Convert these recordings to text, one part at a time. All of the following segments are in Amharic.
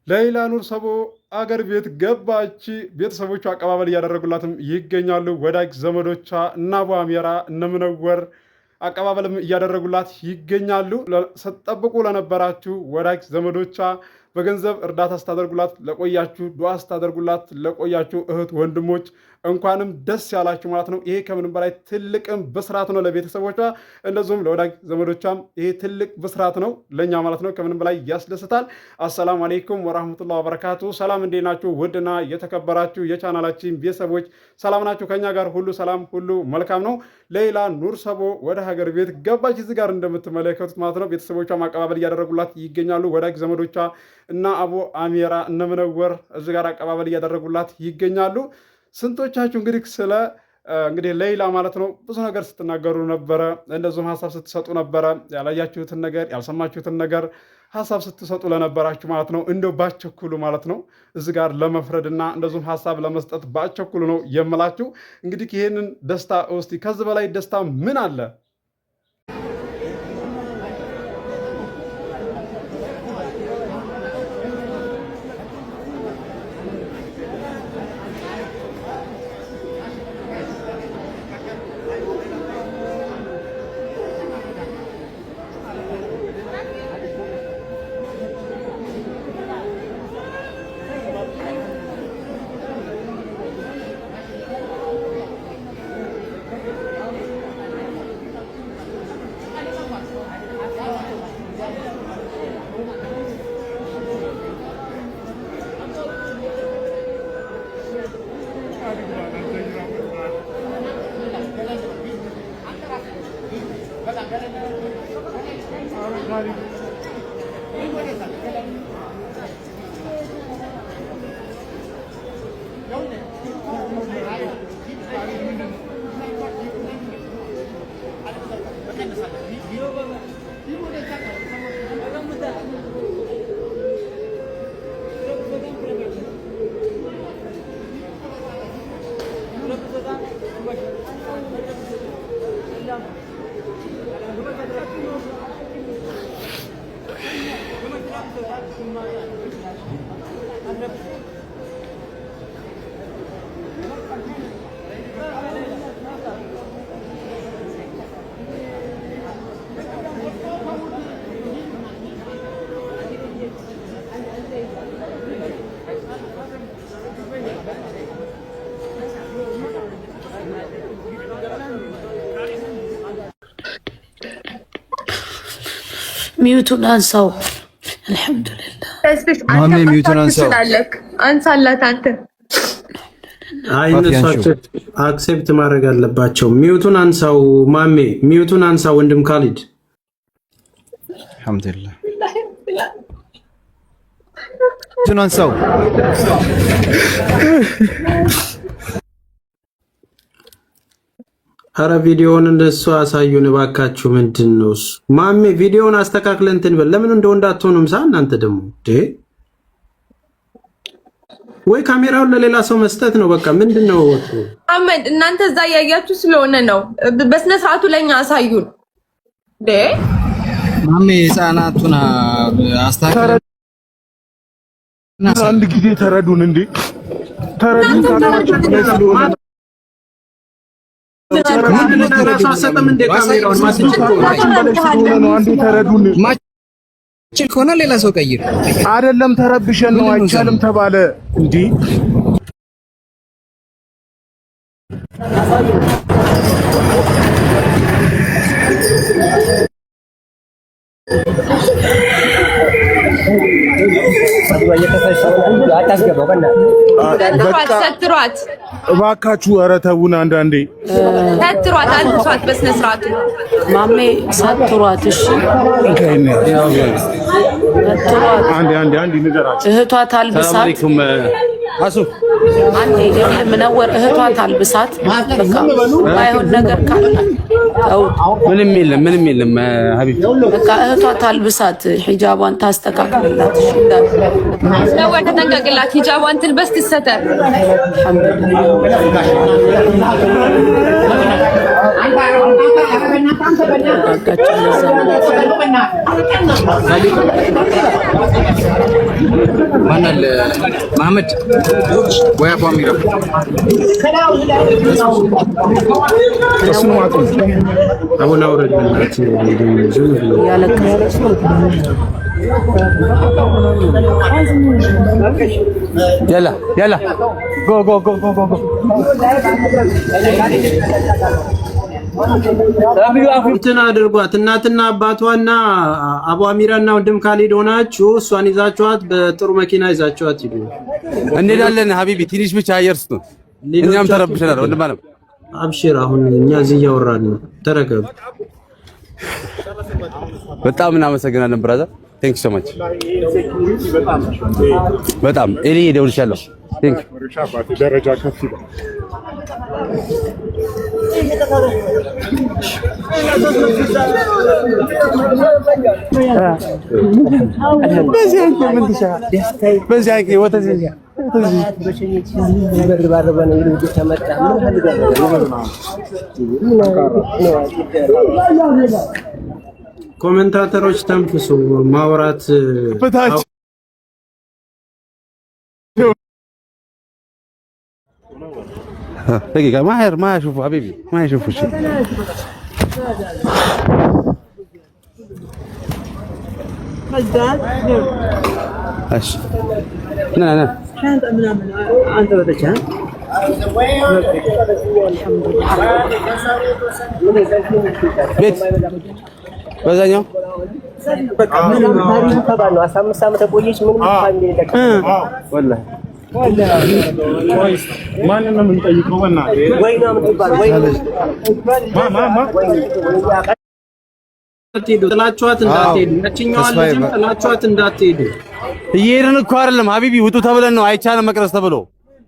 ሌይላ ኑር ሰቦ አገር ቤት ገባች። ቤተሰቦቿ አቀባበል እያደረጉላትም ይገኛሉ። ወዳጅ ዘመዶቿ እነ አቡ አሜራ እነ ምነወር አቀባበልም እያደረጉላት ይገኛሉ። ስትጠብቁ ለነበራችሁ ወዳጅ ዘመዶቿ፣ በገንዘብ እርዳታ ስታደርጉላት ለቆያችሁ፣ ዱዓ ስታደርጉላት ለቆያችሁ እህት ወንድሞች እንኳንም ደስ ያላችሁ ማለት ነው። ይሄ ከምንም በላይ ትልቅም ብስራት ነው ለቤተሰቦቿ፣ እንደዚሁም ለወዳጅ ዘመዶቿም ይሄ ትልቅ ብስራት ነው ለእኛ ማለት ነው። ከምንም በላይ ያስደስታል። አሰላሙ አሌይኩም ወራህመቱላሂ ወበረካቱ። ሰላም እንዴት ናችሁ? ውድና የተከበራችሁ የቻናላችን ቤተሰቦች ሰላም ናችሁ? ከኛ ጋር ሁሉ ሰላም፣ ሁሉ መልካም ነው። ሌይላ ኑር ሰቦ ወደ ሀገር ቤት ገባች። እዚህ ጋር እንደምትመለከቱት ማለት ነው። ቤተሰቦቿ አቀባበል እያደረጉላት ይገኛሉ። ወዳጅ ዘመዶቿ እና አቡ አሜራ እነምነወር እዚህ ጋር አቀባበል እያደረጉላት ይገኛሉ። ስንቶቻችሁ እንግዲህ ስለ እንግዲህ ሌይላ ማለት ነው ብዙ ነገር ስትናገሩ ነበረ፣ እንደዚሁም ሀሳብ ስትሰጡ ነበረ። ያላያችሁትን ነገር ያልሰማችሁትን ነገር ሀሳብ ስትሰጡ ለነበራችሁ ማለት ነው እንደው ባቸኩሉ ማለት ነው እዚህ ጋር ለመፍረድና እንደዚሁም ሀሳብ ለመስጠት ባቸኩሉ ነው የምላችሁ። እንግዲህ ይህንን ደስታ እስቲ ከዚህ በላይ ደስታ ምን አለ? Mute ኡን አንሳው። አልሐምዱሊላህ። ማሜ mute ኡን አንሳው። አንሳላት አንተ። አይ እነሱ accept ማድረግ አለባቸው። Mute ኡን አንሳው ማሜ፣ mute ኡን አንሳው ወንድም ካሊድ። አልሐምዱሊላህ። Mute ኡን አንሳው። አረ ቪዲዮውን እንደሱ አሳዩን እባካችሁ። ምንድን ነው እሱ? ማሜ ቪዲዮውን አስተካክለን እንትን በል። ለምን እንደ ወንድ አትሆኑም? ሳ እናንተ ደግሞ ወይ ካሜራውን ለሌላ ሰው መስጠት ነው በቃ። ምንድን ነው አህመድ፣ እናንተ እዛ እያያችሁ ስለሆነ ነው። በስነ ስርዓቱ ለኛ አሳዩን። ማሜ ህፃናቱን አስተካክለን አንድ ጊዜ ተረዱን እንዴ፣ ተረዱን ካላችሁ ስለሆነ ማችል ከሆነ ሌላ ሰው ቀይር። አይደለም ተረብሸን ነው አይቻልም ተባለ እንዴ። ሰትሯት እባካችሁ፣ ኧረ ተውን። አንዳንዴ ሰትሯት፣ አልብሷት በስነ ስርዓቱ ማሜ ሰትሯት። እሺ አንዴ አንዴ አንዴ ንገራችሁ። እህቷ ታልብሳት። አንዴ ምነወር እህቷ ታልብሳት። በቃ ባይሆን ነገር ካለ ምንም የለም፣ ምንም የለም። ሀቢብ በቃ እህቷ ታልብሳት፣ ሂጃቧን ታስተካክልላት። እሺ ምነወር ተጠንቀቅላት፣ ሂጃቧን ትልበስ፣ ትሰተር። አልሐምዱሊላህ። ማን አለ? መሐመድ ወይ አቡ አሚራ። እሱን ዋጡ። አሁን አውረድ በእናትህ፣ ዝም ብሎ። እያለቀሰች። يلا يلا، go go go go go go. እንትን አድርጓት። እናትና አባቷና አቡ አሚራና ወንድም ካሊድ ሆናችሁ እሷን ይዛችኋት በጥሩ መኪና ይዛችኋት ሂዱ። እንሄዳለን حبيبي፣ ትንሽ ብቻ አየር ስጡን። እኛም ተረብሸናል ወንድም አለም። አብሽር፣ አሁን እኛ እዚህ እያወራን ነው። ተረጋጉ። በጣም እናመሰግናለን brother፣ thank so much። በጣም ኤሊ እደውልልሻለሁ። Thank። ደረጃ ከፍ ይላል። በዚህ አይነት ወተት። Commentator ኦች ተንፍሱ። ማውራት በታች። دقيقة، ما يشوفوا حبيبي، ما يشوفوا شيء. ايش؟ لا لا. ቤት በዛኛው። 15 ዓመት ቆየች። ምንም family ወላሂ። ማንን ነው የምንጠይቀው? በእናትህ። ወይኗ የምትባል ወይ ማ ማ ማ? እንዳትሄዱ፣ ጥላችኋት እንዳትሄዱ። ያችኛዋን ተስፋዬ ልጅም ጥላችኋት እንዳትሄዱ። እየሄድን እኮ አይደለም حبيبي፣ ውጡ ተብለን ነው። አይቻልም መቅረጽ ተብሎ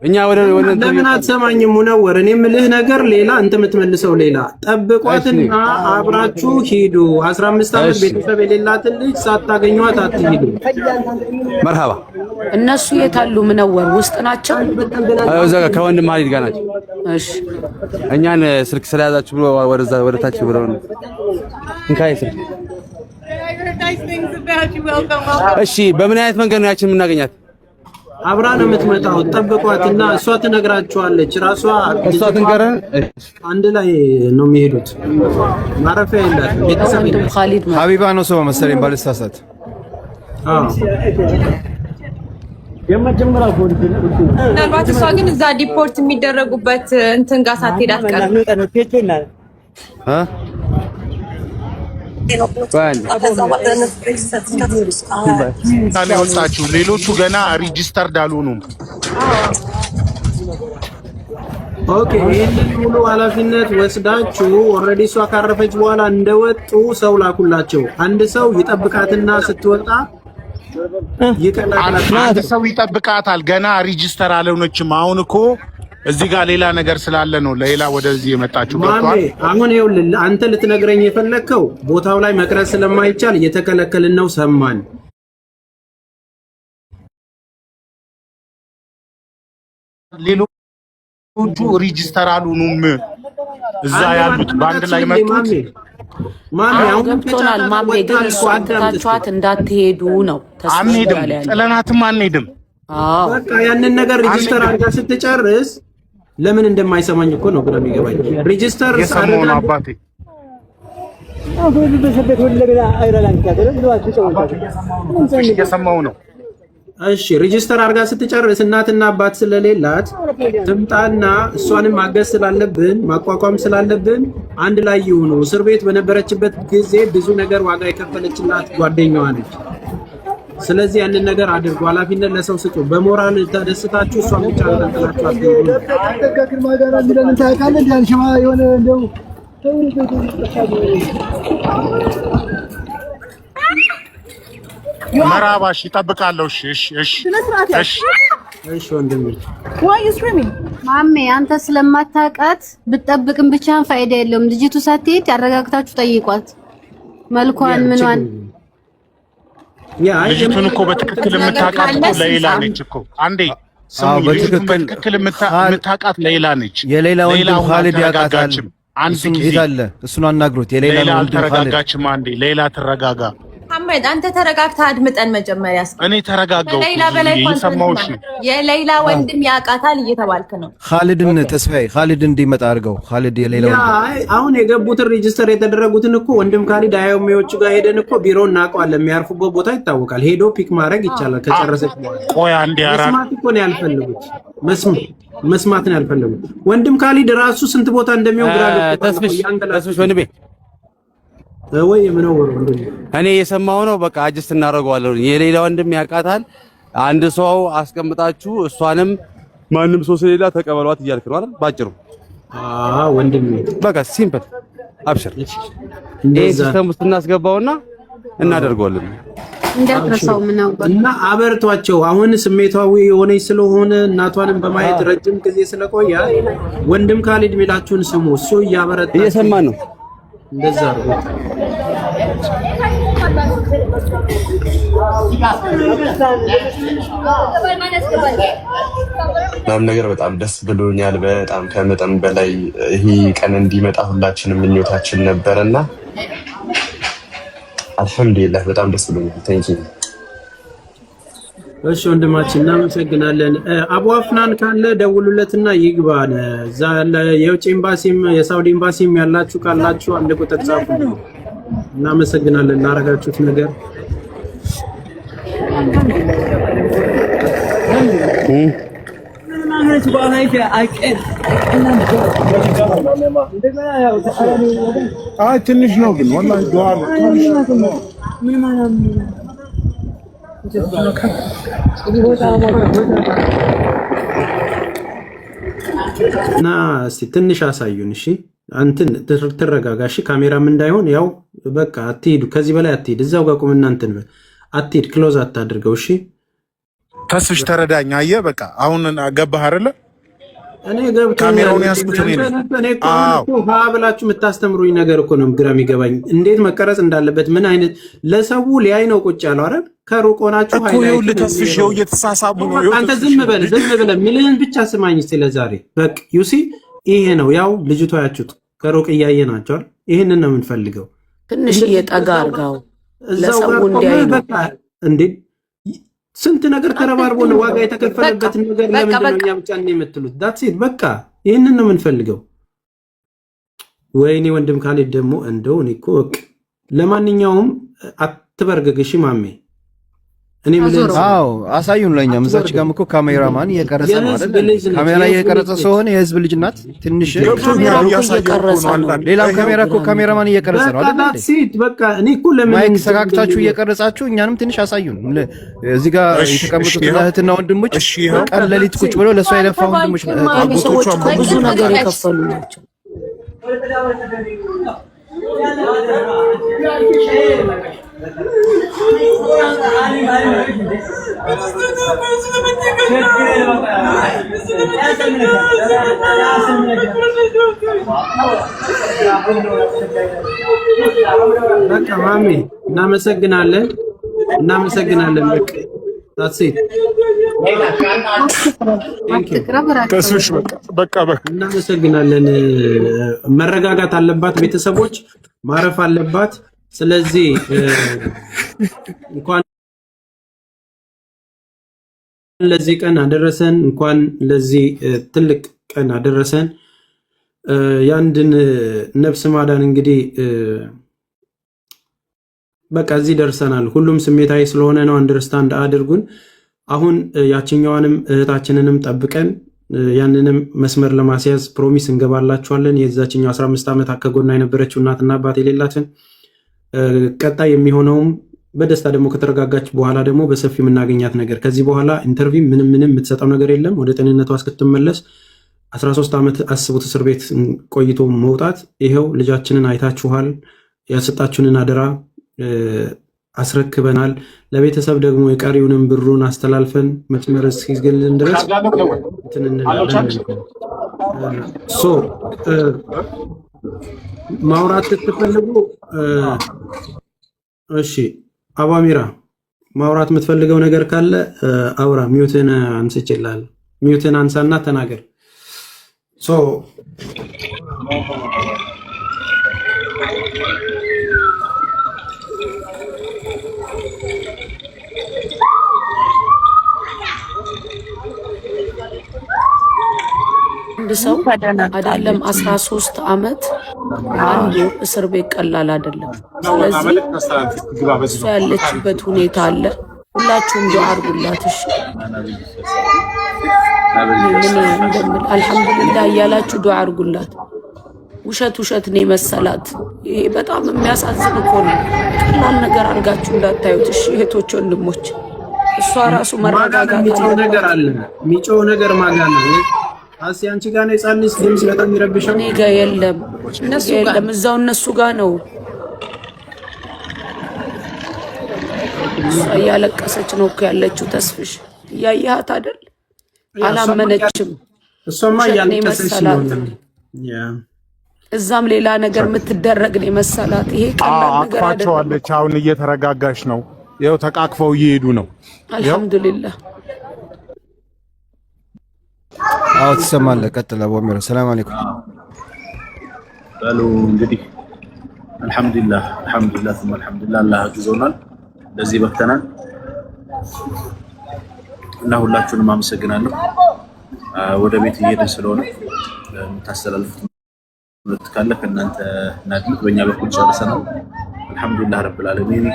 እኛ ወደ ለምን አትሰማኝም? ሙነወር፣ እኔ የምልህ ነገር ሌላ፣ አንተ የምትመልሰው ሌላ። ጠብቋትና አብራችሁ ሂዱ። 15 ዓመት ቤተሰብ የሌላትን ልጅ ሳታገኟት አትሂዱ። مرحبا። እነሱ የት አሉ? ምነወር ውስጥ ናቸው። እዛ ጋር ከወንድም ሀሊድ ጋር ናቸው። እሺ። እኛን ስልክ ስለያዛችሁ ብሎ ወደዛ ወደ ታች ብለው ነው። እንካይ ስልክ። እሺ፣ በምን አይነት መንገድ ነው ያችን የምናገኛት? አብራ ነው የምትመጣው። ጠብቋትና እሷ ትነግራችኋለች። ራሷ። እሷ ትንገረን። አንድ ላይ ነው የሚሄዱት። ማረፊያ የላትም፣ ቤተሰብ ወንድም የላትም። ካሊድ መጣ። ሀቢባ ነው ስሟ መሰለኝ ባልሳሳት። አዎ። ምናልባት እሷ ግን እዛ deport የሚደረጉበት እንትን ጋር ሳትሄድ አትቀርም። እ ቆይ። ላይ ወጣችሁ። ሌሎቹ ገና registered አልሆኑም። Okay፣ ይህንን ሙሉ ኃላፊነት ወስዳችሁ already እሷ ካረፈች በኋላ እንደወጡ ሰው ላኩላቸው። አንድ ሰው ይጠብቃትና ስትወጣ ይቀላቅላል። አንድ ሰው ይጠብቃታል። ገና register አልሆነችም። አሁን እኮ እዚህ ጋር ሌላ ነገር ስላለ ነው ሌላ ወደዚህ የመጣችሁ። ማሜ፣ ገብቷል። አሁን ይኸውልህ፣ አንተ ልትነግረኝ የፈለግከው ቦታው ላይ መቅረጽ ስለማይቻል እየተከለከልን ነው፣ ሰማን። ሌሎቹ register አልሆኑም። እዛ ያሉት በአንድ ላይ መጡት። ማሜ፣ አሁን ገብቶናል ማሜ። ግን እሷን ትታችኋት እንዳትሄዱ ነው ተስፋ አንሄድም፣ እያለ ያለው። ጥለናትም አንሄድም። አዎ። በቃ ያንን ነገር register አድርጋ ስትጨርስ፣ ለምን እንደማይሰማኝ እኮ ነው ግራ የሚገባኝ። Register የሰማው ነው አድርጋ አባቴ። እየሰማው ነው። እሺ፣ register አድርጋ ስትጨርስ እናትና አባት ስለሌላት ትምጣና እሷንም ማገዝ ስላለብን፣ ማቋቋም ስላለብን አንድ ላይ ይሁኑ። እስር ቤት በነበረችበት ጊዜ ብዙ ነገር ዋጋ የከፈለችላት ጓደኛዋ ነች። ስለዚህ ያንን ነገር አድርጉ፣ ኃላፊነት ለሰው ስጡ። በሞራል ተደስታችሁ እሷን ብቻ አንጠልጥላችሁ አትሄዱ። መራባ። እሺ፣ እጠብቃለሁ። እሺ እሺ እሺ እሺ። እሺ ወንድሜ። ማሜ፣ አንተ ስለማታውቃት ብትጠብቅም ብቻህን ፋይዳ የለውም። ልጅቱ ሳትሄድ አረጋግታችሁ ጠይቋት፣ መልኳን ምኗን። ልጅቱን እኮ በትክክል የምታውቃት እኮ ሌላ ነች እኮ። አንዴ ስሙኝ፣ ልጅቱን በትክክል የምታውቃት ሌላ ነች። የሌላ ወንድም አሁን ካሊድ ያውቃታል። አልተረጋጋችም። አንድ እሱም ጊዜ የት አለ? እሱን አናግሩት። የሌላ ሌላ ወንድም ካሊድ አልተረጋጋችም። አንዴ ሌላ ትረጋጋ። መሐመድ፣ አንተ ተረጋግተህ አድምጠን መጀመሪያ እስኪ። እኔ ተረጋጋሁ። ከሌይላ በላይ እኮ አንተ እየሰማሁሽ ነው። የሌይላ ወንድም ያውቃታል እየተባልክ ነው። ካሊድን፣ ተስፋዬ፣ ካሊድ እንዲመጣ አድርገው። ካሊድ የሌላ ያ ወንድም። አይ፣ አሁን የገቡትን register የተደረጉትን እኮ ወንድም ካሊድ IOM ዎቹ ጋር ሄደን እኮ ቢሮ እናውቀዋለን። የሚያርፉበት ቦታ ይታወቃል። ሄዶ pick ማድረግ ይቻላል ከጨረሰች በኋላ። ቆይ አንዴ ኧረ መስማት እኮ ነው ያልፈለጉት። መስማት ነው ያልፈለጉት። ወንድም ካሊድ ራሱ ስንት ቦታ እንደሚሆን ግራ ገብቶታል እኮ። ተስፍሽ እያንገላቱ ተስፍሽ ወንድሜ። ወይ የምነወረው ወንድሜ። እኔ የሰማው ነው። በቃ adjust እናደርገዋለን። የሌላ ወንድም ያውቃታል። አንድ ሰው አስቀምጣችሁ እሷንም ማንም ሰው ስለሌላ ተቀበሏት እያልክ ነው አይደል? ባጭሩ። አዎ ወንድሜ። በቃ simple፣ አብሽር። ይሄ እንደዛ system ውስጥ እናስገባውና እናደርገዋለን። እንዳትረሳው ምነወር። እና አበርቷቸው። አሁን ስሜታዊ የሆነች ስለሆነ እናቷንም በማየት ረጅም ጊዜ ስለቆየ ወንድም ካሊድ የሚላችሁን ስሙ። እሱ እያበረታችሁ እየሰማን ነው። እንደዛ አድርጉ። ምናምን ነገር በጣም ደስ ብሎኛል። በጣም ከመጠን በላይ። ይሄ ቀን እንዲመጣ ሁላችንም ምኞታችን ነበረና አልሐምዱሊላህ በጣም ደስ ብሎኛል። Thank you. እሺ ወንድማችን፣ እናመሰግናለን። አቡ አፍናን ካለ ደውሉለትና ይግባ። እዛ ያለ የውጭ ኤምባሲም የሳውዲ ኤምባሲም ያላችሁ ካላችሁ አንድ ቁጥር ጻፉ። እናመሰግናለን ላረጋችሁት ነገር። አይ ትንሽ ነው ግን ወላሂ ዱዓ ነው፣ ትንሽ ነው። እና እስቲ ትንሽ አሳዩን። እሺ አንትን ትረጋጋ። እሺ ካሜራም እንዳይሆን ያው በቃ አትሂዱ፣ ከዚህ በላይ አትሂድ። እዛው ጋር ቁምና እንትን በል፣ አትሂድ፣ close አታድርገው። እሺ። ተስፍሽ ተረዳኝ። አየህ በቃ አሁን ገባህ አይደለ? እኔ ገብቶኛል። ካሜራውን ያዝኩት እኔ ነኝ። እኔ እኮ አሁን እኮ ሀ ብላችሁ የምታስተምሩኝ ነገር እኮ ነው ግራ የሚገባኝ፣ እንዴት መቀረጽ እንዳለበት ምን አይነት ለሰው ሊያይ ነው ቁጭ ያለው አይደል? ከሩቅ ሆናችሁ እኮ ይኸውልህ ተስፍሽ፣ ይኸው እየተሳሳቡ ነው። ይኸው አንተ ተስፍሽ ዝም በል፣ ዝም ብለህ ምልህን ብቻ ስማኝ እስኪ ለዛሬ። በቃ you see፣ ይሄ ነው ያው ልጅቷ ያችሁት ከሩቅ እያየ ናቸዋል። ይህንን ነው የምንፈልገው። ትንሽ እየጠጋ አርጋው እዛው ለሰው ጋር ቆመህ እንዲያይ ነው። በቃ እንዴ ስንት ነገር ተረባርቦ ነው ዋጋ የተከፈለበትን ነገር በቃ ለምንድን ነው በቃ እኛ ብቻ ነው የምትሉት? That's it፣ በቃ ይህንን ነው የምንፈልገው። ወይኔ ወንድም ካሊድ ደግሞ እንደው እኔ እኮ በቃ ለማንኛውም አትበርግግ እሺ ማሜ። እኔ የምልህን ስማ። አዎ አሳዩን። ለእኛም እዛች ጋርም እኮ ካሜራማን እየቀረጸ ነው የህዝብ አይደል? ልጅ ነች፣ ካሜራ የህዝብ እየቀረጸ ልጅ ነች። ስለሆነ የህዝብ ልጅ ናት። ትንሽ ገብቶኛል። ካሜራ እኮ እያሳየሁ እኮ እየቀረጸ ነው ነው። አንዳንድ ሌላም ይኸው ካሜራ እኮ ካሜራማን እየቀረጸ ነው በቃ አይደል እንዴ? That's it። በቃ እኔ እኮ ለምን mic እንትን ሰካክታችሁ እንደሚል እየቀረጻችሁ እኛንም ትንሽ አሳዩን። እዚህ ጋር እሺ እሺ የተቀመጡት ይኸው እህትና ወንድሞች እሺ ይኸው ቀን ሌሊት ቁጭ ብለው ለእሷ የለፋ ወንድሞች እነዚህ አጎቶቿ ሰዎች እኮ ብዙ አጎቶቿ ነገር የከፈሉ ናቸው። በቃ ማሜ እናመሰግናለን፣ እናመሰግናለን። በቃ that's it። Thank you. አትቅረብ፣ ራቅ በል። ተስፍሽ በቃ በቃ በቃ እናመሰግናለን። መረጋጋት አለባት፣ ቤተሰቦች ማረፍ አለባት። ስለዚህ እንኳን ለዚህ ቀን አደረሰን፣ እንኳን ለዚህ ትልቅ ቀን አደረሰን። የአንድን ነፍስ ማዳን እንግዲህ በቃ እዚህ ደርሰናል። ሁሉም ስሜታዊ ስለሆነ ነው፣ understand አድርጉን። አሁን ያችኛዋንም እህታችንንም ጠብቀን ያንንም መስመር ለማስያዝ promise እንገባላችኋለን። የዛችኛው 15 ዓመት ከጎኗ የነበረችው እናትና አባት የሌላትን ቀጣይ የሚሆነውም በደስታ ደግሞ ከተረጋጋች በኋላ ደግሞ በሰፊው የምናገኛት ነገር፣ ከዚህ በኋላ interview ምንም ምንም የምትሰጠው ነገር የለም። ወደ ጤንነቷ እስክትመለስ 13 ዓመት አስቡት፣ እስር ቤት ቆይቶ መውጣት። ይኸው ልጃችንን አይታችኋል። ያሰጣችሁንን አደራ አስረክበናል። ለቤተሰብ ደግሞ የቀሪውንም ብሩን አስተላልፈን መስመር እስኪገልን ድረስ እንትን እንላለን። So ማውራት ስትፈልጉ እሺ፣ አባሚራ ማውራት የምትፈልገው ነገር ካለ አውራ። Mute ን አንስቼልሃለሁ። Mute ን አንሳና ተናገር። So አንድ ሰው አይደለም 13 ዓመት አንድ ወር እስር ቤት ቀላል አይደለም። ስለዚህ እሷ ያለችበት ሁኔታ አለ። ሁላችሁም ዱዓ አድርጉላት። እሺ፣ ምን እንደምል አልሐምዱሊላህ እያላችሁ ዱዓ አድርጉላት። ውሸት ውሸት ነው የመሰላት። ይሄ በጣም የሚያሳዝን እኮ ነው። ቀላል ነገር አድርጋችሁ እንዳታዩት። እሺ እህቶች፣ ወንድሞች፣ እሷ ራሱ መረጋጋት የሚጮህ ነገር አለባት። አለ። የሚጮህ ነገር ማጋ ነው? አሲ፣ አንቺ ጋር ነው የጻን ልጅ ድምፅ በጣም የሚረብሸው? እኔ ጋ የለም፣ እነሱ ጋር የለም፣ እዛው እነሱ ጋር ነው። እሷ እያለቀሰች ነው እኮ ያለችው። ተስፍሽ እያየሃት አይደል? አላመነችም። እሷማ ውሸት ነው እያለቀሰች የመሰላት። ስለሆነ yeah። እዛም ሌላ ነገር የምትደረግ ነው የመሰላት። ይሄ ቀላል ነገር አይደለም። አቅፋቸዋለች። አሁን እየተረጋጋች ነው። ይኸው ተቃቅፈው እየሄዱ ነው። ይኸው አልሐምዱሊላህ። አዎ ትሰማለህ። ቀጥል አቡ አሚራ። ሰላም አለይኩም። በሉ እንግዲህ አልሐምዱሊላህ፣ አልሐምዱሊላህ ثم አልሐምዱሊላህ፣ አላህ አግዞናል፣ ለዚህ በቅተናል እና ሁላችሁንም አመሰግናለሁ። ወደ ቤት እየሄድን ስለሆነ የምታስተላልፉት መልዕክት ካለ ከእናንተ እናድምጥ። በእኛ በኩል ጨርሰናል። አልሐምዱሊላህ ረብል ዓለሚን።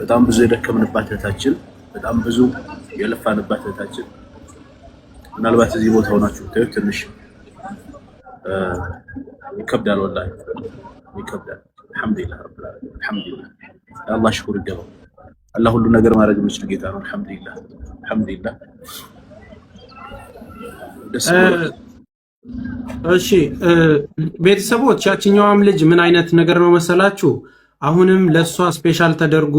በጣም ብዙ የደከምንባት እህታችን፣ በጣም ብዙ የለፋንባት እህታችን፣ ምናልባት እዚህ ቦታ ሆናችሁ ብታዩት ትንሽ ይከብዳል፣ ወላሂ ይከብዳል። አልሐምዱሊላህ ረብል ዓለሚን፣ አልሐምዱሊላህ፣ ለአላህ ሽኩር ይገባው። አላህ ሁሉ ነገር ማድረግ የሚችል ጌታ ነው። አልሐምዱሊላህ፣ አልሐምዱሊላህ፣ ደስ ብሎናል። እሺ ቤተሰቦች፣ ያችኛዋም ልጅ ምን አይነት ነገር ነው መሰላችሁ? አሁንም ለእሷ special ተደርጎ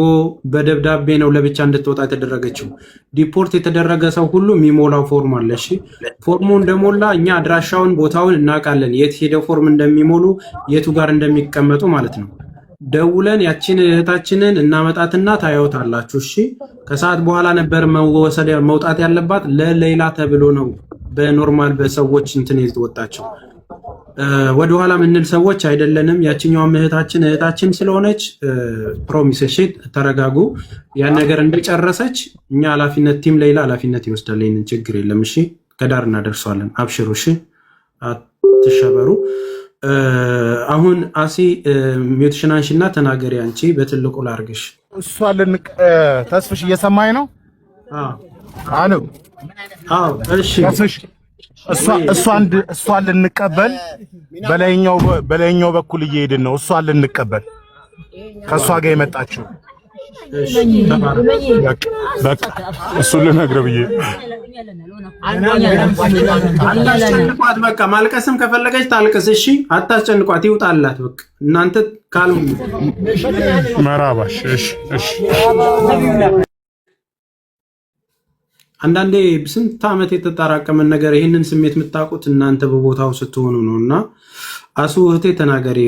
በደብዳቤ ነው ለብቻ እንድትወጣ የተደረገችው። Deport የተደረገ ሰው ሁሉ የሚሞላው ፎርም አለ። እሺ፣ ፎርሙ እንደሞላ እኛ አድራሻውን ቦታውን እናውቃለን፣ የት ሄደው ፎርም እንደሚሞሉ፣ የቱ ጋር እንደሚቀመጡ ማለት ነው። ደውለን ያችን እህታችንን እናመጣትና ታዩታላችሁ። እሺ፣ ከሰዓት በኋላ ነበር መወሰድ መውጣት ያለባት፣ ለሌላ ተብሎ ነው በ normal በሰዎች እንትን የተወጣቸው። ወደኋላ ምንል ሰዎች አይደለንም። ያችኛዋም እህታችን እህታችን ስለሆነች promise። እሺ ተረጋጉ። ያን ነገር እንደጨረሰች እኛ ኃላፊነት team ሌላ ኃላፊነት ይወስዳል። ይህንን ችግር የለም። እሺ፣ ከዳር እናደርሰዋለን። አብሽሩ። እሺ፣ አትሸበሩ። አሁን አሲ፣ mute ሽን አንሺና ተናገሪ። አንቺ በትልቁ ላርግሽ። እሷ ልንቅ ተስፍሽ እየሰማኝ ነው? አሎ። አዎ፣ እሺ። ተስፍሽ፣ እሷን ልንቀበል በላይኛው በኩል እየሄድን ነው። እሷን ልንቀበል ከእሷ ጋር የመጣችው፣ በቃ እሱን ልነግርህ ብዬ። አታስጨንቋት። በቃ ማልቀስም ከፈለገች ታልቅስ። እሺ፣ አታስጨንቋት፣ ይውጣላት። በቃ እናንተ ካልሙ መራባሽ። እሺ። አንዳንዴ ስንት ዓመት የተጠራቀመን ነገር ይህንን ስሜት የምታውቁት እናንተ በቦታው ስትሆኑ ነው። እና አሱ እህቴ ተናገሪ።